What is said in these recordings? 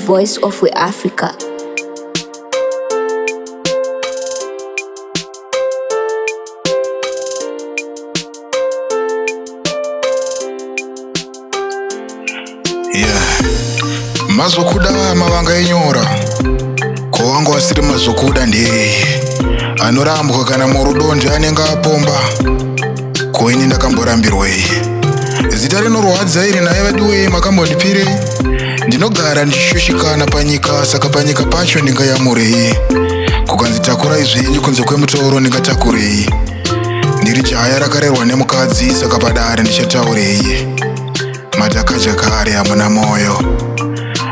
Voice of Africa. Yeah. Mazvokuda mavanga enyora ko wangu asiri mazvokuda ndei anorambwa kana murudo ndianenge apomba ko ini ndakamborambirwei zita rinorwadza iri naye vaduwei makambondipirei ndinogara ndichishushikana panyika saka panyika pacho ndingayamurei kukanzi takurai zvenyu kunze kwemutoro ndingatakurei ndiri jaya rakarerwa nemukadzi saka padare ndichataurei matakadya kare hamuna moyo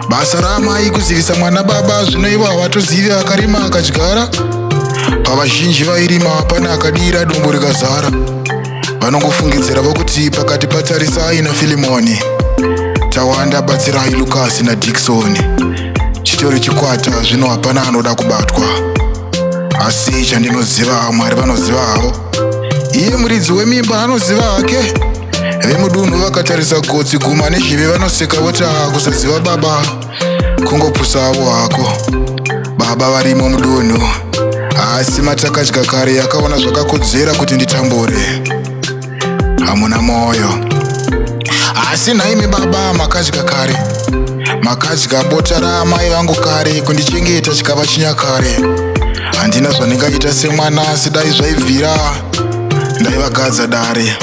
basa raamai kuzivisa mwana baba zvino ivo havatozivi akarima akadyara pavazhinji vairima hapana akadira dumbu rikazara vanongofungidzira vokuti pakati patarisai nafilimoni tawanda batsirai lukasi nadikisoni chitori chikwata zvino hapana anoda kubatwa asi chandinoziva mwari vanoziva havo iye muridzi wemimba anoziva hake vemudunhu vakatarisa gotsi guma nezhive vanoseka voti ah, kusaziva baba kungopusa avo hako baba varimo mudunhu asi matakadya kare yakaona zvakakodzera kuti nditambure hamuna moyo asi nhaimi baba makadya kare makadya bota raamai vangu kare kundichengeta chikava chinyakare handina zvandingaita semwana asi dai zvaibvira ndaivagadza dare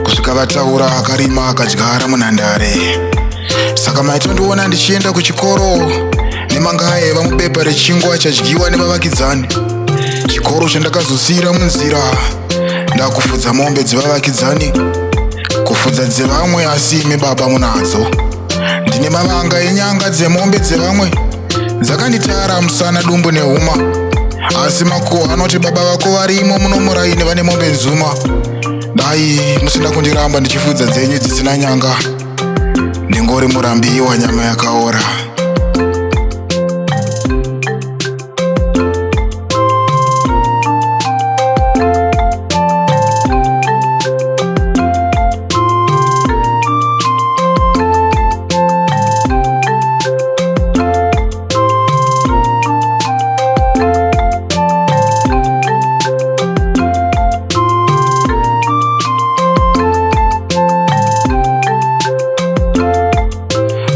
kusvika vataura akarima akadyara munhandare saka maitondiona ndichienda kuchikoro nemanga aiva mubepa rechingwa chadyiwa nevavakidzani chikoro chandakazosiira munzira ndakufudza mombe dzevavakidzani kufudza dzevamwe asi imi baba munadzo ndine mavanga enyanga dzemombe dzevamwe dzakanditara musana dumbu nehuma asi makuhwa anoti baba vako varimo muno muraini vane mombe nzuma dai musina kundiramba ndichifudza dzenyu dzisina nyanga ndingori murambiwa nyama yakaora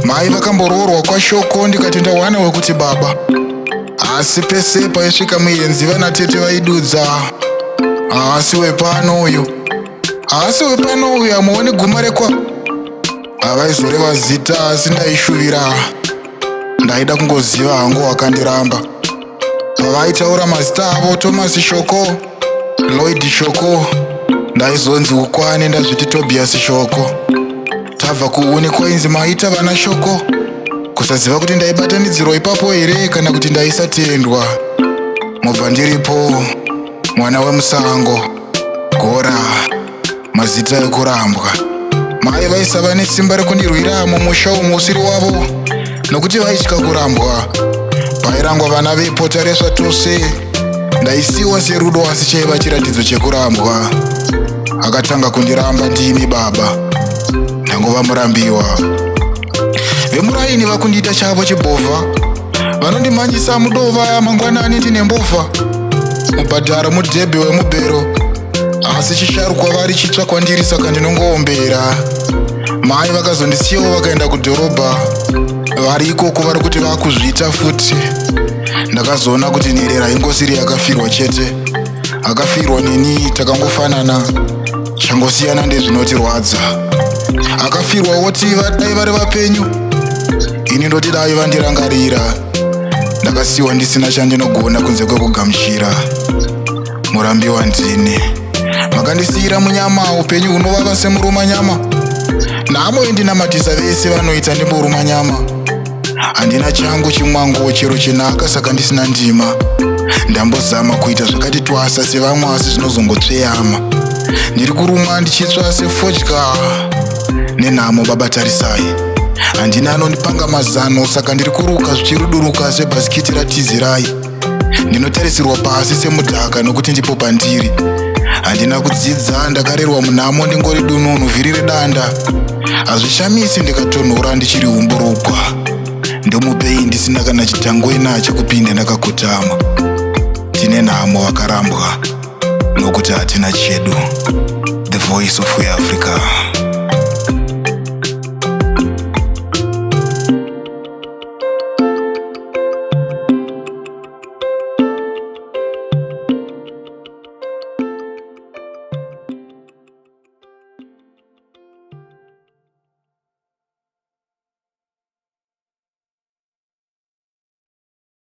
Mai vakamboroorwa kwaShoko ndikati ndawana wekuti baba. Asi pese paisvika muenzi vanatete vaidudza. Haasi wepano uyu. Haasi wepano uyu hamuoni guma rekwa. Havaizoreva zita asi ndaishuvira. Ndaida kungoziva hangu wakandiramba. Pavaitaura mazita avo Thomas Shoko, Lloyd Shoko, ndaizonzi ukwane ndazviti Tobias Shoko. Tabva kuuni kwainzi maita vana Shoko. Kusaziva kuti ndaibatanidzirwa ipapo here kana kuti ndaisatendwa. Mobva ndiripo mwana wemusango gora mazita ekurambwa mai vaisava nesimba rekundirwira mumusha umu usiri wavo nokuti vaitya kurambwa pairangwa vana vepo taresva tose ndaisiwa serudo asi chaiva chiratidzo chekurambwa akatanga kundiramba ndimi baba ndangova murambiwa vemuraini vakundiita chavo chibhovha vanondimhanyisa mudova mangwanani ndine mbovha mubhadharo mudhebhe wemubhero asi chisharukwa vari chitsva kwandiri saka ndinongoombera mai vakazondisiyawo vakaenda kudhorobha vari ikoko vari kuti vakuzviita futi ndakazoona kuti nherera ingosiri yakafirwa chete akafirwa neni takangofanana changosiyana ndezvinotirwadza akafirwa woti dai vari vapenyu ini ndoti dai vandirangarira ndakasiyiwa ndisina chandinogona kunze kwekugamuchira murambiwa ndini makandisiyira munyama upenyu hunovava semuruma nyama nhamo indinamatisa vese vanoita ndimboruma nyama handina changu chimwango chero chinaka saka ndisina ndima ndambozama kuita zvakati twasa sevamwe asi zvinozongotsveyama ndiri kurumwa ndichitsva sefodya nenhamo baba tarisai handina anondipanga mazano saka ndiri kuruka zvichiruduruka sebhasikiti ratizirai ndinotarisirwa pasi semudhaka nokuti ndipo pandiri handina kudzidza ndakarerwa munhamo ndingori dununu vhiri redanda hazvishamisi ndikatonhora ndichiri humburukwa. Ndomupei ndisina kana chitangwena chekupinda ndakakotama. Tine nhamo vakarambwa nokuti hatina chedu. The Voice of Africa.